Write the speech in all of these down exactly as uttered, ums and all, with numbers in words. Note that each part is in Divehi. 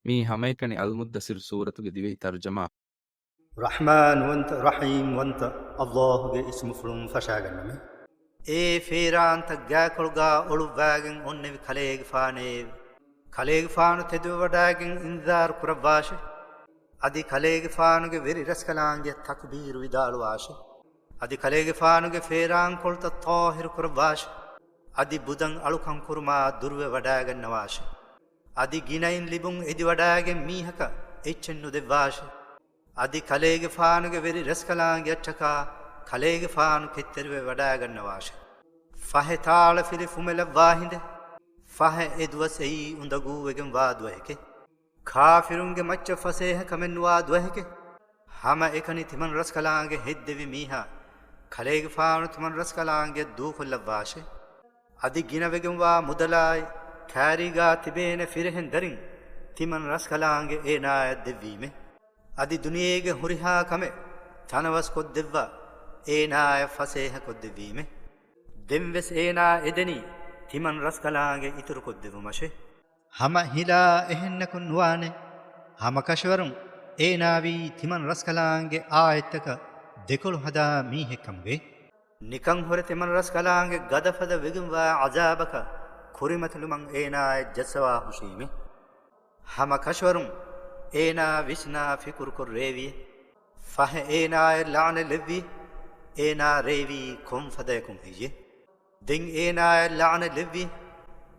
މީ ހަމައެކަނި އަލްމުއްދައްސިރު ސޫރަތުގެ ދިވެހި ތަރުޖަމާ. ރަޙްމާންވަންތަ، ރަޙީމްވަންތަ އައްލާހުގެ އިސްމުފުޅުން ފަށާގަންނަމޭ. އޭ ފޭރާންތައް ގާކޮޅުގާ އޮޅުއްވާގެން އޮންނެވި ކަލޭގެފާނޭ! ކަލޭގެފާނު ތެދުވެވަޑާގެން އިންޒާރު ކުރައްވާށޭ. އަދި ކަލޭގެފާނުގެ ވެރި ރަސްކަލާނގެއަށް ތަކުބީރު ވިދާޅުވާށޭ. އަދި ކަލޭގެފާނުގެ ފޭރާންކޮޅުތައް ޠާހިރު ކުރައްވާށޭ. އަދި ބުދަން އަޅުކަން ކުރުމާ ދުރުވެވަޑާގަންނަވާށޭ. އަދި ގިނައިން ލިބުން އެދިވަޑާގެން މީހަކަށް އެއްޗެއް ނުދެއްވާށޭ. އަދި ކަލޭގެފާނުގެ ވެރި ރަސްކަލާނގެއަށްޓަކާ ކަލޭގެފާނު ކެތްތެރިވެ ވަޑާގަންނަވާށޭ. ފަހެ ތާޅަފިލި ފުމެލައްވާ ހިނދެއް. ފަހެ އެ ދުވަސް އެއީ އުނދަގޫވެގެންވާ ދުވަހެކޭ. ކާފިރުންގެ މައްޗަށް ފަސޭހަކަމެއްނުވާ ދުވަހެކޭ. ހަމައެކަނި ތިމަން ރަސްކަލާނގެ ހެއްދެވި މީހާ ކަލޭގެފާނު ތިމަން ރަސްކަލާނގެއަށް ދޫކޮށްލައްވާށޭ. އަދި ގިނަވެގެންވާ މުދަލާއި، ކާރީގާ ތިބޭނެ ފިރިހެން ދަރިން ތިމަން ރަސްކަލާނގެ އޭނާޔަށް ދެއްވީމޭ. އަދި ދުނިޔޭގެ ހުރިހާ ކަމެއް ތަނަވަސްކޮށްދެއްވާ އޭނާޔަށް ފަސޭހަކޮށްދެއްވީމޭ. ދެންވެސް އޭނާ އެދެނީ ތިމަން ރަސްކަލާނގެ އިތުރުކޮށްދެއްވުމަށޭ. ހަމަ ހިލާ އެހެންނަކުން ނުވާނެ. ހަމަ ކަށަވަރުން އޭނާވީ ތިމަން ރަސްކަލާނގެ އާޔަތްތަކަށް ދެކޮޅު ހަދާ މީހެއްކަމުގައި. ނިކަން ހުރެ ތިމަން ރަސްކަލާނގެ ގަދަފަދަ ވެގެންވާ ޢަޒާބަކަށް ކުރިމަތިލުމަށް އޭނާޔަށް ޖައްސަވާ ހުށީމޭ. ހަމަ ކަށަވަރުން އޭނާ ވިސްނާ ފިކުރުކޮށް ރޭވިއޭ. ފަހެ އޭނާޔަށް ލަޢުނަތް ލެއްވިއޭ. އޭނާ ރޭވީ ކޮން ފަދަޔަކުން ހެއްޔޭ؟ ދެން އޭނާޔަށް ލަޢުނަތް ލެއްވިއޭ.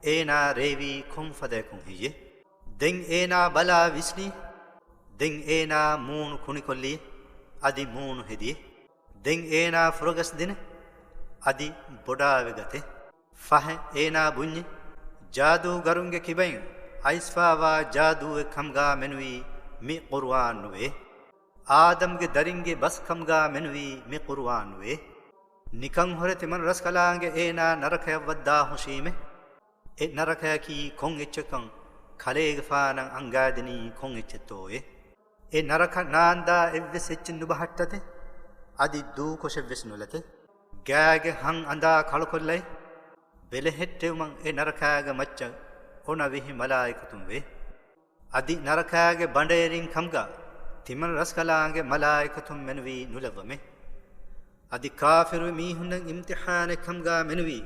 އޭނާ ރޭވީ ކޮން ފަދަޔަކުން ހެއްޔޭ؟ ދެން އޭނާ ބަލާ ވިސްނިއޭ. ދެން އޭނާ މޫނު ކުނިކޮށްލިއޭ. އަދި މޫނު ހެދިއޭ. ދެން އޭނާ ފުރަގަސްދިނޭ. އަދި ބޮޑާވެގަތޭ. ފަހެ އޭނާ ބުންޏޭ، ޖާދޫގަރުންގެ ކިބައިން އައިސްފާވާ ޖާދޫއެއް ކަމުގާ މެނުވީ މި ޤުރުއާން ނުވޭ. އާދަމްގެ ދަރިންގެ ބަސް ކަމުގާ މެނުވީ މި ޤުރުއާން ނުވޭ. ނިކަން ހުރެ ތިމަން ރަސްކަލާނގެ އޭނާ ނަރަކަޔަށް ވައްދާ ހުށީމޭ. އެ ނަރަކަޔަކީ ކޮން އެއްޗެއްކަން ކަލޭގެފާނަށް އަންގާދިނީ ކޮން އެއްޗެއްތޯއޭ؟ އެ ނަރަކަ ނާންދާ އެއްވެސް އެއްޗެއް ނުބަހައްޓަތޭ. އަދި ދޫކޮށެއްވެސް ނުލަތޭ. ގާގެ ހަން އަނދާ ކަޅުކޮށްލައި، ބެލެހެއްޓެވުމަށް އެ ނަރަކާގެ މައްޗަށް އޮނަ ވިހި މަލާއިކަތުން ވޭ. އަދި ނަރަކާގެ ބަނޑައެރިން ކަމުގާ ތިމަން ރަސްކަލާނގެ މަލާއިކަތުން މެނުވީ ނުލައްވަމޭ. އަދި ކާފިރު މީހުންނަށް އިމްތިޙާނެއް ކަމުގާ މެނުވީ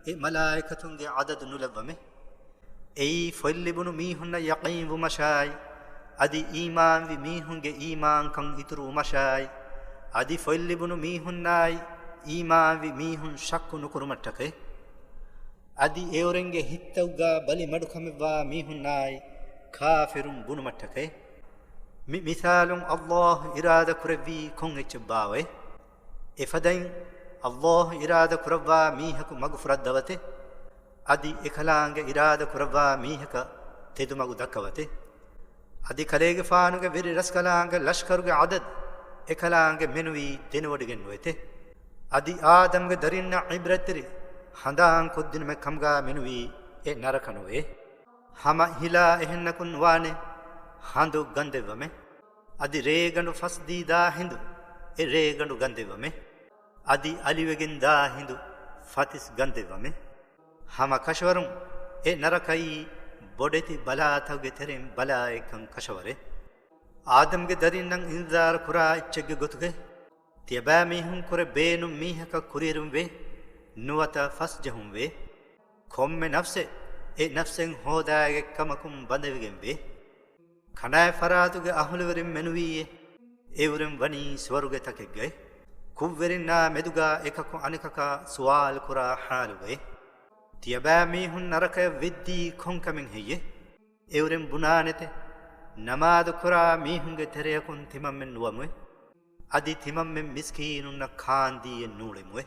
އެ މަލާއިކަތުންގެ ޢަދަދު ނުލައްވަމޭ. އެއީ ފޮތްލިބުނު މީހުންނަށް ޔަޤީންވުމަށާއި، އަދި އީމާންވި މީހުންގެ އީމާންކަން އިތުރުވުމަށާއި، އަދި ފޮތްލިބުނު މީހުންނާއި، އީމާންވި މީހުން ޝައްކު ނުކުރުމަށްޓަކައި. އަދި އެއުރެންގެ ހިތްތައްގާ ބަލި މަޑުކަމެއްވާ މީހުންނާއި، ކާފިރުން ބުނުމަށްޓަކައި. މި މިސާލުން އައްލާހު އިރާދަ ކުރެއްވީ ކޮން އެއްޗެއްބާވައޭ؟ އެފަދައިން އައްލާހު އިރާދަ ކުރައްވާ މީހަކު މަގު ފުރައްދަވަތޭ. އަދި އެކަލާނގެ އިރާދަ ކުރައްވާ މީހަކަށް ތެދުމަގު ދައްކަވަތޭ. އަދި ކަލޭގެފާނުގެ ވެރި ރަސްކަލާނގެ ލަޝްކަރުގެ ޢަދަދު އެކަލާނގެ މެނުވީ ދެނެވޮޑިގެން ނުވޭތޭ. އަދި އާދަމްގެ ދަރިންނަށް ޢިބްރަތްތެރި ހަނދާންކޮށްދިނުމެއް ކަމުގާ މެނުވީ އެ ނަރަކަ ނުވޭ. ހަމަ ހިލާ އެހެންނަކުން ނުވާނެ، ހަނދު ގަންދެއްވަމޭ. އަދި ރޭގަނޑު ފަސްދީދާ ހިނދު އެ ރޭގަނޑު ގަންދެއްވަމޭ. އަދި އަލިވެގެން ދާ ހިނދު ފަތިސް ގަންދެއްވަމޭ. ހަމަ ކަށަވަރުން އެ ނަރަކައީ ބޮޑެތި ބަލާތަކުގެ ތެރެއިން ބަލާއެއްކަން ކަށަވަރޭ. އާދަމްގެ ދަރިންނަށް އިންޒާރު ކުރާ އެއްޗެއްގެ ގޮތުގައި، ތިޔަބައިމީހުން ކުރެ ބޭނުން މީހަކަށް ކުރިއެރުން ވޭ، ނުވަތަ ފަސްޖެހުން ވޭ. ކޮންމެ ނަފްސެއް އެ ނަފްސެއް ހޯދާގެ ކަމަކުން ބަނދެވިގެން ވޭ. ކަނާތް ފަރާތުގެ އަހުލުވެރިން މެނުވީއޭ، އެއުރެން ވަނީ ސުވަރުގެ ތަކެއްގައި. ކުށްވެރިންނާ މެދުގާ އެކަކު އަނެކަކާ ސުވާލު ކުރާ ޙާލުގައި. ތިޔަބައިމީހުން ނަރަކަޔަށް ވެއްދީ ކޮންކަމެއް ހެއްޔޭ؟ އެއުރެން ބުނާނެތެ، ނަމާދު ކުރާ މީހުންގެ ތެރެއަކުން ތިމަންމެން ނުވަމުވެ. އަދި ތިމަންމެން މިސްކީނުންނަށް ކާންދީއެއް ނޫޅެމުވެ.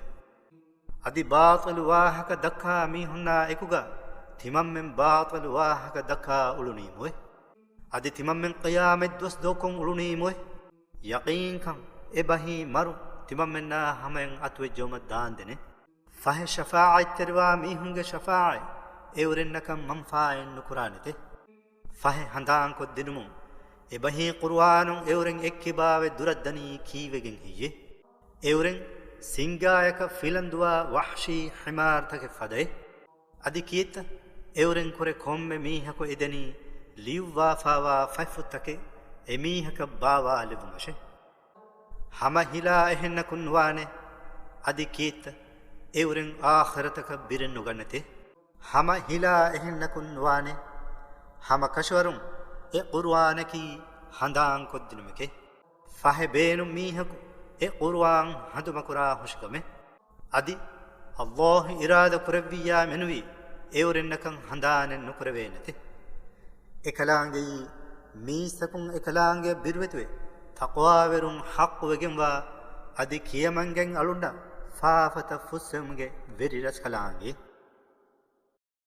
އަދި ބާޠިލު ވާހަކަ ދައްކާ މީހުންނާ އެކުގަ ތިމަންމެން ބާޠިލު ވާހަކަ ދައްކާ އުޅުނީމުވެ. އަދި ތިމަންމެން ޤިޔާމަތްދުވަސް ދޯކޮށް އުޅުނީމުވެ. ޔަޤީންކަން އެބަހީ މަރު ތިމަންމެންނާ ހަމަޔަށް އަތުވެއްޖައުމަށް ދާންދެނެ. ފަހެ ޝަފާޢަތްތެރިވާ މީހުންގެ ޝަފާޢަތް އެއުރެންނަކަށް މަންފާއެއް ނުކުރާނެތެ. ފަހެ ހަނދާންކޮށްދިނުމުން، އެބަހީ ޤުރުއާނުން އެއުރެން އެއްކިބާވެ ދުރަށްދަނީ ކީއްވެގެން ހެއްޔޭ؟ އެއުރެން ސިންގާޔަކަށް ފިލަންދުވާ ވަޙްޝީ ޙިމާރުތަކެއް ފަދައޭ. އަދި ކިއެއްތަ؟ އެއުރެން ކުރެ ކޮންމެ މީހަކު އެދެނީ ލިޔުއްވާފާވާ ފަތްފުށްތަކެއް އެމީހަކަށް ބާވާލެއްވުމަށެ. ހަމަ ހިލާ އެހެންނަކުން ނުވާނެ. އަދި ކީއްތަ އެއުރެން އާޚިރަތަކަށް ބިރެއް ނުގަންނެތޭ؟ ހަމަ ހިލާ އެހެންނަކުން ނުވާނެ. ހަމަ ކަށަވަރުން އެ ޤުރުއާނަކީ ހަނދާންކޮށްދިނުމެކޭ. ފަހެ ބޭނުން މީހަކު އެ ޤުރުއާން ހަނދުމަކުރާ ހުށިކަމެއް. އަދި ﷲ އިރާދަ ކުރެއްވިއްޔާ މެނުވީ އެއުރެންނަކަށް ހަނދާނެއް ނުކުރެވޭނެތެ. އެކަލާނގެއީ މީސްތަކުން އެކަލާނގެއަށް ބިރުވެތިވެ، ތަޤްވާވެރުން ޙައްޤުވެގެންވާ، އަދި ކިޔަމަންގެން އަޅުންނަށް ފާފަތައް ފުއްސެވުމުގެ ވެރިރަސްކަލާނގެ.